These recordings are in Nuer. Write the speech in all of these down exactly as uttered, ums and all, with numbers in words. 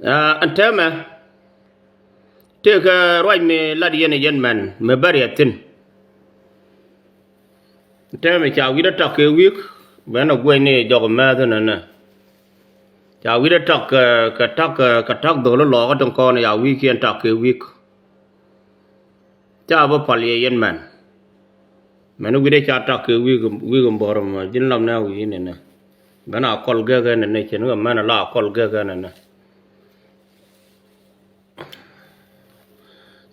Ɛn täämɛ tëëkɛ ruac mi lat yɛn ɛ yɛn mɛn mi bä riɛth thi̱n. Ɛn täämɛ ca wi̱cdä tak kɛ wi̱i̱k, bɛn ɛ guɛcni jɔk mɛth nɛnɛ. Ca wi̱cdä tak kɛ tak kɛ tak dho̱l lɔɔkä tin kɔn ca wi̱i̱kiɛn tak kɛ wi̱i̱k. Ca bä pal yɛ yɛn mɛn. Mɛn wi̱cdɛ ca tak kɛ wi̱i̱k, wi̱i̱k in bo̱r mɔ ji̱n lam nɛ wi̱i̱ nɛnɛ. Bɛn a kɔl gɛkɛ nɛnɛ, cɛn kɛ mɛn a la a kɔl gɛkɛ nɛnɛ.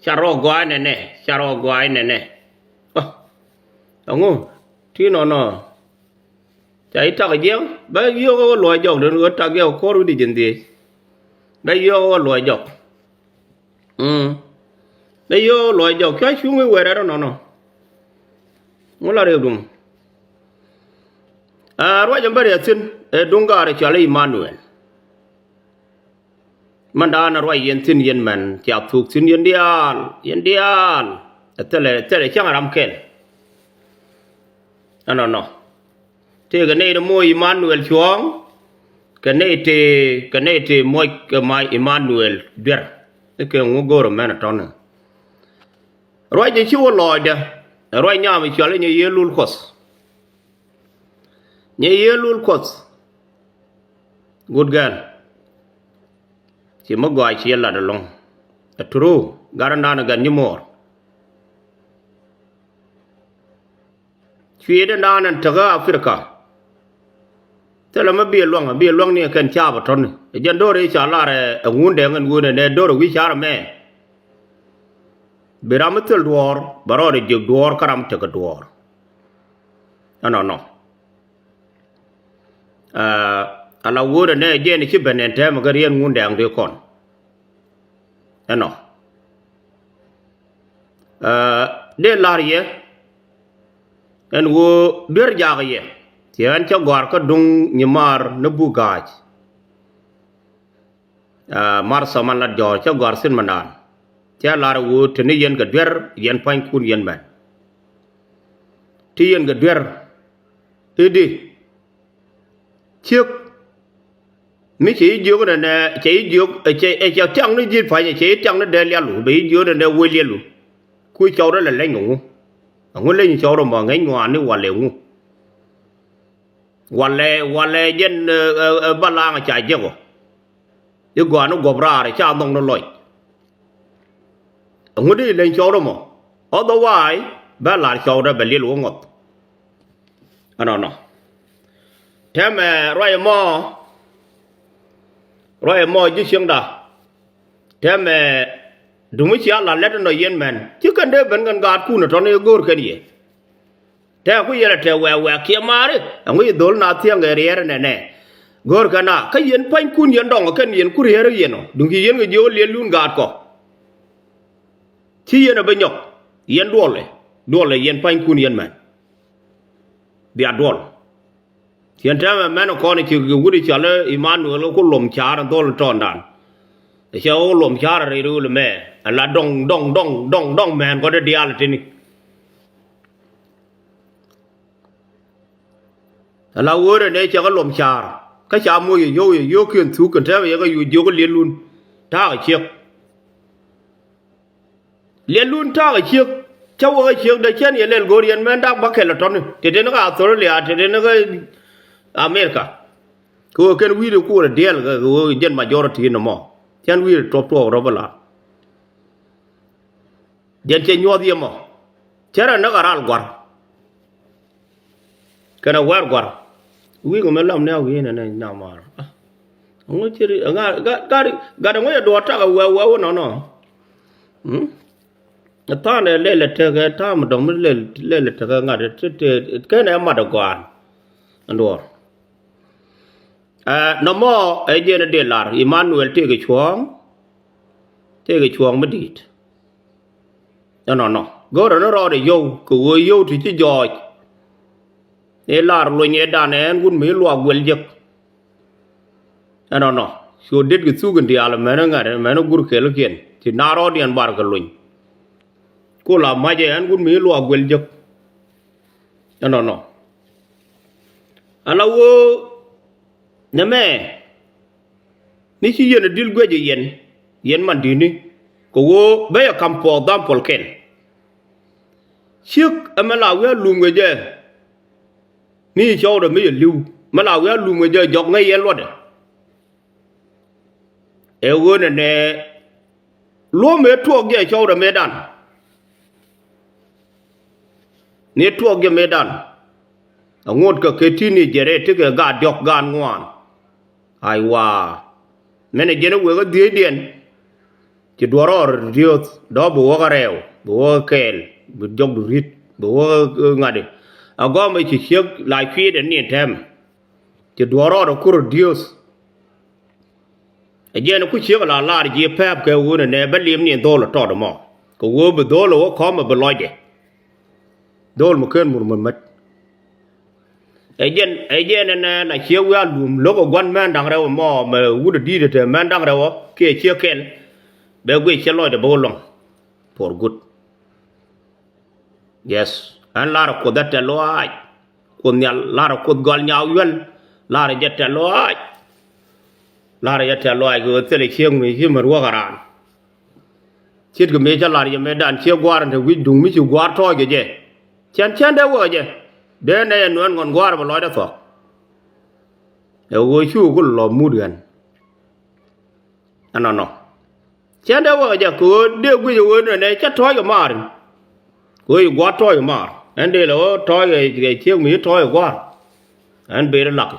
Ca rɔ gɔaa nɛnɛ, ca rɔ gɔaa nɛnɛ. Ɛŋu ti nɔnɔ. Ca i̱ tak jiɛk bä yio̱k ɛ wä luɔc jɔk, den ɣöö tak jiɛk kɔr wi̱cdɛ ji̱n dhiec. Bä yio̱k ɛ wä luɔc jɔk. Bä yio̱k ɛ wä luɔc jɔk, cua cuŋ i̱ wɛɛr ɛn nɔnɔ. Ŋu la rɛw duŋ. Aa, ruac ɛn bä riɛth thi̱n ɛ duŋ gaar ɛ cɔal i̱ Imanuɛl. Mandan ruac yɛn thi̱n yɛn mɛn, cia thuk thi̱n yɛn diaal, yɛn diaal. Ɛ thilɛ, thilɛ cäŋ ram kɛl. Ɛnɔnɔ. Tëëkɛ nɛy ti moc Imanuɛl cuɔ̱ɔ̱ŋ, kɛ nɛy ti, kɛ nɛy ti moc kɛ ma Imanuɛl duer. Ni kɛ ŋu go̱o̱r ɛmɛn ɛ tɔ̱ni. Ruac jɛ ci wä lɔɔcdɛ. Ɛ ruac nyam i̱ cɔal i̱ nyɛ yiëë lul Kuɔth. Nyɛ yiëë lul Kuɔth. Good girl. Ci mi gɔaa ci yɛ lat ɛlɔ̱ŋ. Ɛ true. Gat ɛn da̱a̱n ɛ gat nyi muɔɔr. Cui̱ dee da̱a̱n ɛn tekä Africa. Thilɛ mi bi luaŋ, bi luaŋ ni kɛn caap ɛ tɔ̱ni. Ɛ jɛn do̱r i̱ ca lar ɛ ŋun dɛŋ ɛn ɣöö nɛ nɛ do̱r ɛ wi̱i̱ car ɛmɛ. Bi ram mi thil duɔ̱ɔ̱r bɛ rɔɔdɛ jiök duɔ̱ɔ̱r kä ram mi tekɛ duɔ̱ɔ̱r. Ɛnɔnɔ. Aa, ala wuɔ̱ɔ̱dɛ nɛ jɛn ci ben ɛn tɛmɛ kɛ riɛn ŋun dɛŋ dee kɔn. Ɛnɔ. Aa, dee la̱r yɛ ɛn ɣöö duer jakä yɛ. Ci ɛn cä gɔ̱a̱r kä duŋ nyimaar ni buk ga̱a̱c. Aa, Martha man lat jɔ̱ɔ̱r cä gɔ̱a̱r thi̱n mandan. Cä lar ɣöö te ni yɛn kɛ duer, yɛn pua̱nykun yɛn mɛn. Ti yɛn kɛ duer i̱di. Ciek. Mi cɛ ji̱ jiök nɛnɛ, cɛ ji̱ jiök, ɛ cɛ, ɛ cɛ tiaŋ ni ji̱ pa̱nyɛ, cɛ ji̱ tiaŋ ni dee lialu, bɛ ji̱ jiök nɛnɛ wee lialu. Ku cɔwdɛ lɛ leny kɛ ŋu. Ɛŋu leny cɔwdɛ mɔ ŋäc ŋuani walɛ ŋu. Walɛ, walɛ jɛn, ɛ, ɛ, ɛ, balaŋ ca jek ɔ. I̱ gɔaa ni guɔ̱p raar ca nhɔk ni lɔc. Ɛŋu di leny cɔwdɛ mɔ. Otherwise bɛ lar cɔwdɛ bɛ liɛl wä ŋɔth. Ɛnɔnɔ. Tɛmɛ ruac ɛmɔ. Ruac ɛmɔ ji̱ cieŋda. Tɛmɛ duŋ mi cia la lɛt ɛnɔ yɛn mɛn ci kɛn dee ben kɛn gaatkun ɛ tɔ̱ni go̱o̱r kɛn yɛ. Tɛɛku yɛlɛ tɛ wɛɛk wɛɛk kiɛ maari. Ɛŋu yɛ dhol na thiɛŋ kɛ riɛɛr ɛnɛnɛ. Go̱o̱r kɛn a kä yɛn pa̱nykun yɛn dɔŋ kɛn yɛn ku riɛɛr yɛn ɔ duŋ ci yɛn kɛ jiök liɛl lun gaatkɔ. Ci yɛn ɛ bi nyɔk. Yɛn duɔlɛ, duɔlɛ yɛn pa̱nykun yɛn mɛn. Bia duɔl. Ciɛn tɛmɛ mɛn kɔn ci wut i̱ cɔal i̱ Imanuɛl ku lom ca̱r in dhɔl in tɔɔndan. Cɛ wä lom ca̱r in rɛy rööl mɛ. Ala dɔŋ dɔŋ dɔŋ dɔŋ dɔŋ mɛn kɔn diaal tini. Ala wöörɛ nɛ cɛ kɛ lom ca̱r kä ca moc yɛ yio̱w yɛ yio̱w kiɛn thuk kɛn tɛmɛ yɛ kɛ yio̱w jiök liɛlun. Ta̱a̱ kɛ ciek. Liɛlun ta̱a̱ kɛ ciek. Cä wä kɛ ciek dee cɛn yɛ lɛl go̱o̱r yɛn mɛn dak bä kɛl ɛ tɔ̱ni. Tëtëni kɛ Australia, tëtëni kɛ America. Kɛ ɣöö kɛn wi̱i̱dɛ kuɔl ɛ diɛl kɛ ɣöö jɛn majority ni mɔ. Cɛn wi̱i̱dɛ tuɔp tuɔɔk rɔ bä la. Jɛn cɛ nyuɔth yɛ mɔ. Cɛ rɛ näk a ral gua̱r. Kɛnɛ wɛr gua̱r. Wi̱i̱ kɛ mɛ lam ni a wi̱i̱ nɛ nɛ nyam mar. Ŋu ci ri gat gat gat ŋu yɛ duɔɔr tak a wɛw wɛw nɔnɔ. Ɛ tha̱a̱n ɛ lɛl ɛ tek ɛ ta̱a̱m dɔ̱ŋ mi lɛl lɛl ɛ tek ɛ ŋa̱t ɛ te te kɛnɛ ɛ mat ɛ gɔaan. Ɛn duɔɔr. Ɛ nɔmɔ ɛ jɛn ɛ dee lar Imanuɛl tëëkɛ cuɔ̱ɔ̱ŋ. Tëëkɛ cuɔ̱ɔ̱ŋ mi di̱i̱t. Ɛnɔnɔ go̱rɛ ni rɔɔdɛ yio̱w kɛ ɣöö yio̱w ti ci jɔɔc. I̱ lar luny ëëdan ɛn wut mi luak guɛl jek. Ɛnɔnɔ cu det kɛ thuk in diaal mɛn ŋa̱t mɛn gur kɛlkiɛn ci na rɔɔdiɛn bar kɛ luny. Ku la mac ɛn wut mi luak guɛl jek. Ɛnɔnɔ ala ɣöö nɛmɛ. Ni ci yɛn a dil guɛc ɛ yɛn, yɛn man di̱tni. Kɛ ɣöö bä yɛ ka̱m puɔth dham puɔl kɛl. Ciek ɛmɛ la wi̱i̱ a lum kɛ jɛ. Ni cɔwdɛ mi yɛ li̱w mɛ la wi̱i̱ a lum kɛ jɛ jɔk ŋäc yɛn luɔtdɛ. Ɛ ɣöö nɛnɛ luɔ̱m mëë tuɔɔk jɛ cɔwdɛ mëëdan. Ni tuɔɔk jɛ mëëdan. Aŋot kɛ kɛ ti ni jɛ rɛy tekɛ gaat diɔ̱k gaat ŋuan. Aiwa. Mɛnɛ jɛn ɛ wek ɛ dhiecdiɛn. Ci duɔ̱ɔ̱r ɔ reduce dɔ̱ bi wäk ɛ rɛw, bi wäk ɛ kɛɛl, bi jɔk du ri̱t, bi wäk ɛ ŋa̱t i̱. Agɔmɛ ci ciek la cui̱dɛ ni tɛmɛ. Ci duɔ̱ɔ̱r ɔ ku reduce. Ɛ jɛn ku ciek la lar ji̱ pɛp kɛ ɣöö nɛnɛ bä li̱em ni dhol ɛ tɔt ɛmɔ. Kɛ ɣöö bi dhol ɛ wä kɔmɛ bi lɔcdɛ. Dhol mi ken mur mi mät. Ɛ jɛn, ɛ jɛn ɛnɛ la ciek wi̱i̱ a luum lo̱k ɛ gua̱n mɛn da̱ŋ rɛw ɛmɔ mɛ wut ɛ di̱i̱t ɛ te mɛn da̱ŋ rɛw ɔ kiɛ ciek kɛl. Bɛ guic cɛ lɔcdɛ bä wä luɔ̱ŋ. For good. Yes. Ɛn lar ɛ Kuoth ɛ tɛ̈th lɔaac. Kuoth Nhial lar ɛ Kuoth Gɔl Nyaw Yuäl. Lar ɛ jɛ tɛ̈th lɔaac. Lar ɛ jɛ tɛ̈th lɔaac kɛ ɣöö thilɛ ciek mi ci mät wäk ɛ raan. Ce̱tkɛ mëë cä lar yɛ mëëdan ciek gua̱a̱r in te wi̱c duŋ mi ci gua̱a̱r tɔ̱ɔ̱c kɛ jɛ. Cɛn cɛn dee wäk ɛ jɛ. Dee nɛy ɛ nuɛ̈n ŋuɔ̱n gua̱a̱r bɛ lɔcdɛ thuɔ̱k. Ɛ ɣöö cu ku lɔ mut ɣän. Ɛnɔnɔ. Cɛn dee wäk ɛ jɛ kɛ ɣöö dee guic ɛ ɣöö nɛ nɛ cä tɔ̱ɔ̱c kɛ maar in. Kɛ ɣöö ci gua̱a̱r tɔ̱ɔ̱c kɛ maar ɛn dee lɛ ɣöö tɔ̱ɔ̱c kɛ ciek mi ci tɔ̱ɔ̱c kɛ gua̱a̱r. Ɛn ber lak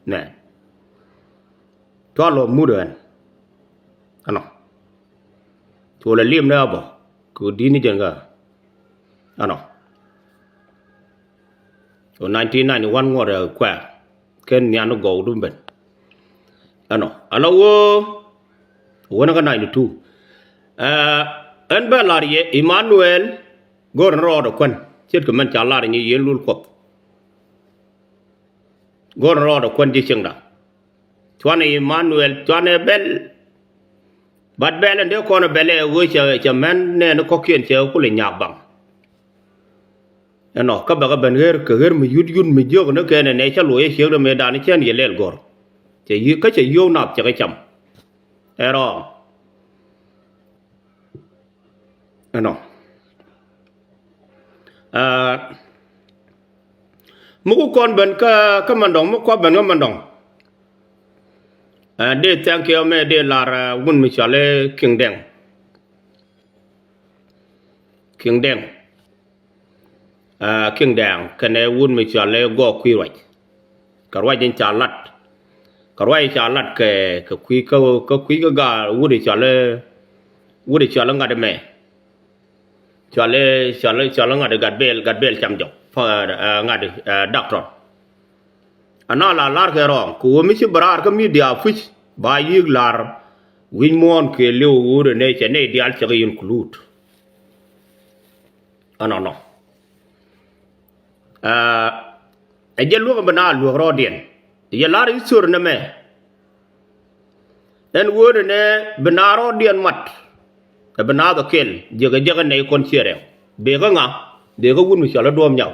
nɛ. Cua lɔ mut ɣän. Ɛnɔ. Cu lɛ lim ni a bä kɛ di̱t ni jɛn kä. Ɛnɔ. Cu nineteen ninety-one ŋuɔt ɛ kuɛ kɛn nhian ni gɔw dum ben. Ɛnɔ ala wä wä ni kä ninety-two. Ɛ ɛn bɛ lar yɛ Emmanuel. Go̱r ni rɔɔdɛ kuän ce̱tkɛ mɛn ca lar nyɛ yɛn lul Kuɔth. Go̱r ni rɔɔdɛ kuän ji̱ cieŋda. Cuanɛ Emmanuel, cuanɛ Bɛl. Bat Bɛl ɛn dee kɔn ɛ Bɛl ɛ ɣöö cɛ, cɛ mɛn nɛɛni kɔ̱kiɛn cɛ kulɛ nyaak baŋ. Ɛnɔ kä bɛ kɛ ben ɣer kɛ ɣer mi yut yut mi jiök ni kɛn ɛ nɛ cä loc ɛ ciekdɛ mëëdan cɛn yɛ lɛl gɔ̱r. Cɛ yi kä cɛ yio̱w nath cɛ kɛ cam. Ɛ rɔɔŋ. Ɛnɔ. Aa, mi ku kɔn ben kä, kä Mandɔŋ, mi kua̱ ben kä Mandɔŋ. Aa, dee thank you mɛ dee lar, aa, wun mi cɔal i̱ King Deng. King Deng. Aa, King Deng kɛnɛ wun mi cɔal i̱ Gɔɔk Kui̱ Ruac. Kɛ ruac in ca lat. Kɛ ruac in ca lat kɛ, kɛ kui̱ kä, kä kui̱ kä gaa wut in cɔal i̱, wut in cɔal i̱ Ŋa̱t mɛ. Cɔal i̱, cɔal i̱, cɔal i̱ Ŋa̱t Gatbel, Gatbel Cam Jɔk. Ɛ, Ŋa̱t, ɛ, doctor. Ana la lar kɛ rɔɔŋ kɛ ɣöö mi ci bɛ raar kä media puc ba yiëk lar wi̱c muɔ̱ɔ̱n kɛ liw ɣöö rɛ nɛ cɛ nɛy diaal cɛ kɛ include. Ɛnɔnɔ. Aa, ɛ jɛ luäk ɛ bi naath luäk rɔɔdiɛn. Ɛ jɛ lar history nɛmɛ. Ɛn word nɛ bi naath rɔɔdiɛn mat. Ɛ bi naath ɛ kɛl jiäk ɛ jiäk ɛ nɛy kɔn Ciɛ Rɛŋ. Bek ɛ ŋa? Bek ɛ wut mi cɔal i̱ Duɔ̱ɔ̱m Nyaw.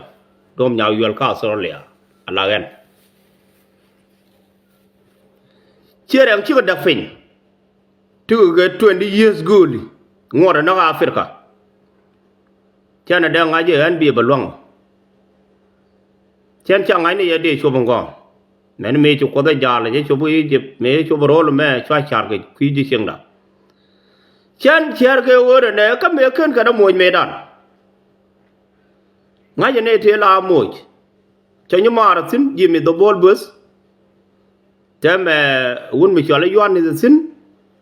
Duɔ̱ɔ̱m Nyaw Yuɛl kä Australia. Ala ɣɛn. Ciɛ Rɛŋ cikɛ däk piny. Tikɛ kɛ twenty years gööli ŋuɔt ɛ näk Africa. Cɛn ɛ dee ŋa̱c ɛ ɣän bi bɛ luäŋ. Cɛn ca ŋa̱cni yɛ dee cop in gɔ̱ɔ̱ŋ. Mɛn mëë ci Kuoth ɛ ja̱a̱l ɛ cɛ cop kä Egypt, mëë cop ro̱o̱l mɛ cua ca̱r kɛ kui̱ ji̱ cieŋda. Cɛn ciɛɛr kɛ ɣöö rɛ nɛ kä mëë ken kɛn ɛ moc mëëdan. Ŋa̱c ɛ nɛy tëë la moc. Cä nyi maar thi̱n ji̱ mi dhɔbol böth. Tɛmɛ wun mi cɔal i̱ Yuan ni thi̱n.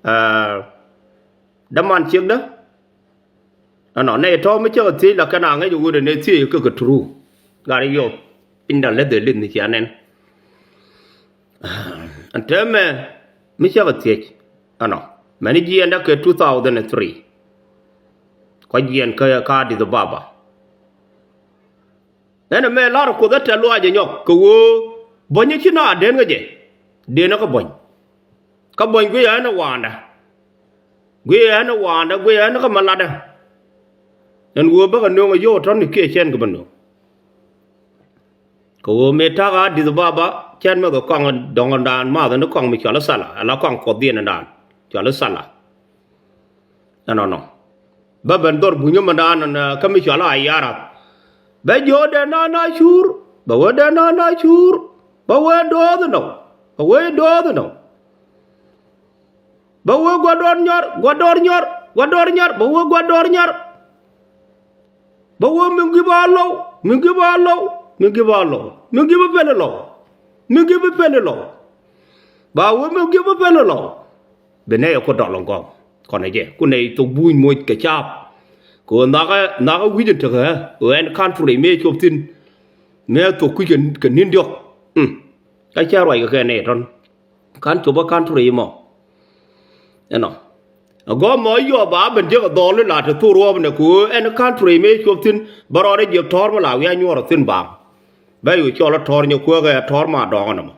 Ɛ däman ciekdä. Ɛnɔ nɛ tɔ̱ mi cä kɛ thiec la kɛn a ŋäc wut ɛ nɛ thiec kä kɛ true. Gat i̱ yɔ piny da̱ŋ leth ɛ lith ni cia nɛn. Ɛn tɛmɛ mi cä kɛ thiec. Ɛnɔ mɛn i̱ jiɛɛn dä kɛ two thousand and three. Kua jiɛɛn kä, kä Addis Ababa. Ɛn ɛmɛ lar Kuoth ɛ tɛ̈th lɔaac ɛ nyɔk kɛ ɣöö buɔ̱ny ɛ ci naath den kä jɛ. Den ɛ kä buɔ̱ny. Kä buɔ̱ny guic ɛ ɣän ɛ wa̱a̱ndä. Guic ɛ ɣän ɛ wa̱a̱ndä, guic ɛ ɣän ɛ kä ma latdä. Ɛn ɣöö bäkɛ nööŋ ɛ yio̱w ɛ tɔ̱ni kiɛ cɛn kɛ bä nööŋ. Kɛ ɣöö mëë ta̱kä Addis Ababa Cɛn mɛ kɛ kɔaŋ dɔŋdan math ni kɔaŋ mi cɔal i̱ thala, ala kɔaŋ kuɔth dhiɛn dan cɔal i̱ thala. Ɛnɔnɔ. Bä ben dhɔr bunyä mɛ dan kä mi cɔal i̱ Ayarath. Bɛ jiö dee na na cur, bɛ wee dee na na cur, bɛ wee dooth inɔ, bɛ wee dooth inɔ. Bɛ wee gua̱dɔr nyɔr, gua̱dɔr nyɔr, gua̱dɔr nyɔr, bɛ wee gua̱dɔr nyɔr. Bɛ wee mi gip a low, mi gip a low, mi gip a low, mi gip a pɛl low, mi gip a pɛl low. Bɛ wee mi gip a pɛl low. Bi nɛy ɛ ku dɔl ŋɔ̱ŋ kɔn ɛ jɛ ku nɛy thok buny moc kɛ caap. Kɛ ɣöö nhakɛ nhakɛ wi̱c in tekɛ ɣä ɣän country mëë cop thi̱n. Mëë thok kui̱c kɛ ni̱n diɔ̱k. Mm. Kä cä ruac kɛ kɛ nɛy tɔ̱n. Ka̱n cop kä country mɔ. Ɛnɔ. Ɛ gɔm mɔ yɔ ba ben jek ɛ dhɔl ni la te thok ruɔp nɛ kɛ ɣöö ɛn country mëë cop thi̱n bä rɔɔdɛ jiɛk tɔ̱r mi la wi̱i̱ a nyuɔr ɛ thi̱n baaŋ. Bä yo̱ cɔl ɛ tɔ̱r nyɛ kuäkɛ ɛ tɔ̱r ma dɔɔŋ ɛn ɛmɔ.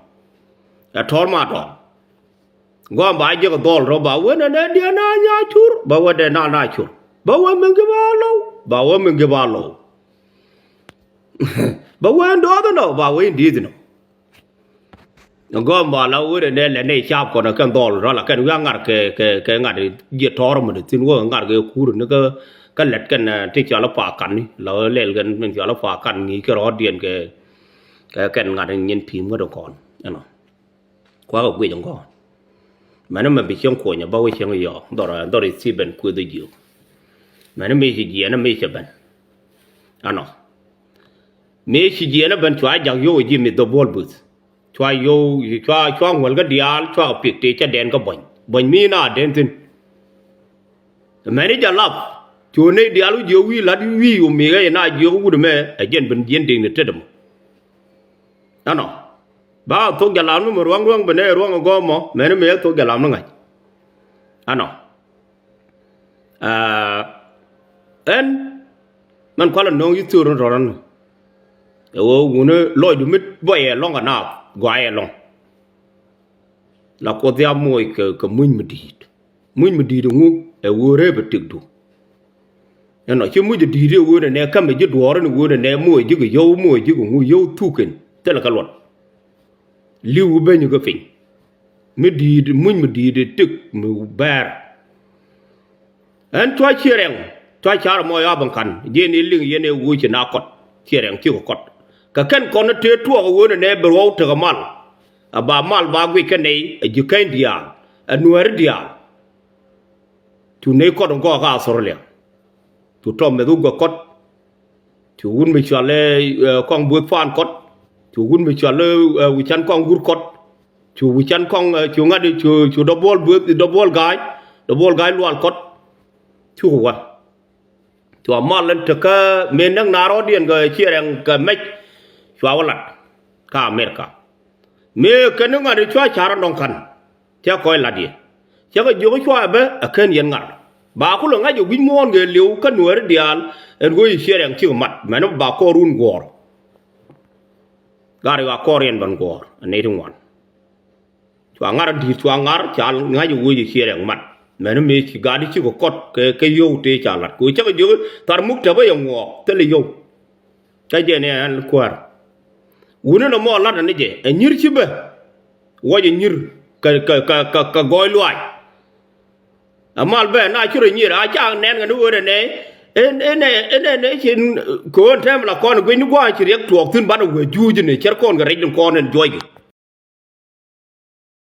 Ɛ tɔ̱r ma dɔɔŋ. Gɔam ba jiäk dhɔl rɔ ba wee nɛ nɛ diɛ na nya cur ba wee dɛ na na cur ba wee mi gip a low ba wee mi gip a low. Ba wee in dooth inɔ ba wee in di̱i̱th inɔ. Gɔam ba la wee nɛ nɛ lɛ nɛ cap kɔn kɛn dhɔl rɔ la kɛn wi̱i̱ a ŋa̱r kɛ kɛ kɛ ŋa̱t jiɛ tɔɔr mɛ thi̱n wee ŋa̱r kɛ kur ni kä kä lɛt kɛn ti cɔal pa kan ni la wee lɛl kɛn min cɔal pa kan ŋi̱i̱c kɛ rɔɔdiɛn kɛ kɛ kɛn ŋa̱t nyin pi̱i̱m kä dɔ̱ŋ kɔn ɛnɔ. Kuakä guic in gɔ̱ɔ̱n. Mɛni mɛ bi cieŋ kuɔnyɛ bä wä cieŋ yɔɔ dhɔr dhɔr i̱ thi̱i̱ ben kueth i̱ jiök. Mɛni mi ci jiɛɛn mi cɛ ben. Anɔ. Mi ci jiɛɛn ben cua jak yio̱w ji̱ mi dhɔ buɔl buth. Cua yio̱w cua cua ŋuäl kä diaal cua kɛ pik tëë cä dɛn kä buɔ̱ny buɔ̱ny mi na den thi̱n. Mɛni jɛ lap cu nɛy diaal wi̱c jiök wi̱i̱ la̱t wi̱i̱ wä mi̱i̱ ɣɛy na jiök wut ɛmɛ ɛ jɛn ben jiɛn di̱ŋ ni tetdä mɔ. Ɛnɔ ba thok jalam ni mɛ ruaŋ ruaŋ ben ɛ ruaŋ ɛ gɔm mɔ mɛni mɛ thok jalam ni ŋa̱c. Ɛnɔ ɛn mɛn kualɛ no̱o̱ŋ yi thio̱o̱r ni rɔ̱rɔ̱n ni. Ɛ ɣöö wuni lɔcdu mi buɔyɛ lɔ̱ŋ kɛ naath gɔayɛ lɔ̱ŋ. La kuoth ya moc kɛ muc mi di̱i̱t. Muc mi di̱i̱t ŋu ɛ ɣöö rep ɛ tëkdu. Ɛnɔ ci muc ɛ di̱i̱t ɛ ɣöö nɛ nɛ kämɛ ji̱ duɔ̱ɔ̱r ɛn ɣöö nɛ nɛ moc ji̱ kɛ yio̱w moc ji̱ kɛ ŋu yio̱w thuk kɛn thilɛ kɛ luɔt. Li̱w benyi kä piny. Mi di̱i̱t muc mi di̱i̱t ɛ tëk mi bɛɛr. Ɛn cua Ciɛ Rɛŋ cua car mɔ ya ben ka̱n jiɛn i̱ liŋ yɛn ɛ ɣöö ci na kɔt Ciɛ Rɛŋ cikɛ kɔt. Kɛ kɛn kɔn tëë tuɔɔk ɛ ɣöö nɛ nɛ bi ruɔw tekɛ mal. A ba mal ba guic kä nɛy a ji̱ käny diaal a nuääri diaal. Cu nɛy kɔt in gɔɔk kä Authɔrɛlia. Cu tɔm meth wä guɛ kɔt. Cu wut mi cual ɛ kɔŋ buɔth paan kɔt. Cu wut mi cual ɛ wi̱can kɔŋ wur kɔt. Cu wi̱can kɔŋ cu ŋa̱t cu cu dɔbuɔl buɔth dɔbuɔl ga̱a̱c dɔbuɔl ga̱a̱c lual kɔt. Cukɛ wä. Cua mal in tekä mëë näk na rɔɔdiɛn kɛ Ciɛ Rɛŋ kɛ mɛc. Cua wä lat kä America. Mëë kɛn ni ŋa̱t cua car in dɔŋ ka̱n. Cɛ kɔc lat yɛ cɛ kɛ jiök cua bä ɛ kän yɛn ŋa̱t. Ba kulɛ ŋa̱c ɛ wi̱c muɔ̱ɔ̱n kɛ li̱w kä nuääri diaal. Ɛn ɣöö ci Ciɛ Rɛŋ cikɛ mat mɛn ba kɔɔr run guɔ̱ɔ̱r. Gat yua kɔɔr yɛn bän guɔ̱ɔ̱r ɛ nɛy ti ŋuan. Cua ŋa̱r a di̱i̱t cua ŋa̱r ca ŋa̱c a wec a Ciɛ Rɛŋ mat. Mɛn mëë ci gat i̱ cikɛ kɔt kɛ kɛ yio̱w tëë ca la̱t kɛ ɣöö cä kɛ jiök i̱ thar muk tɛpä yɛ ŋuɔɔk thilɛ yio̱w. Kä jɛ ni ɛn kuäär. Wuni nɔmɔ la̱t ani jɛ ɛ nyi̱r ci bä. Wä jɛ nyi̱r kɛ kɛ kɛ kɛ gɔɔy luaac. Ɛ mal bɛ na ci rɔ nyier a ca nɛn kɛ ni ɣöö rɛ nɛ. Ɛ nɛ ɛ nɛ nɛ ci kɛ ɣöö tɛm la kɔn guic ni gua̱a̱c ci riɛk tuɔɔk thi̱n banɛ wee juuc ni cär kɔn kɛ rɛc ni kɔn ɛn juɔc kɛ.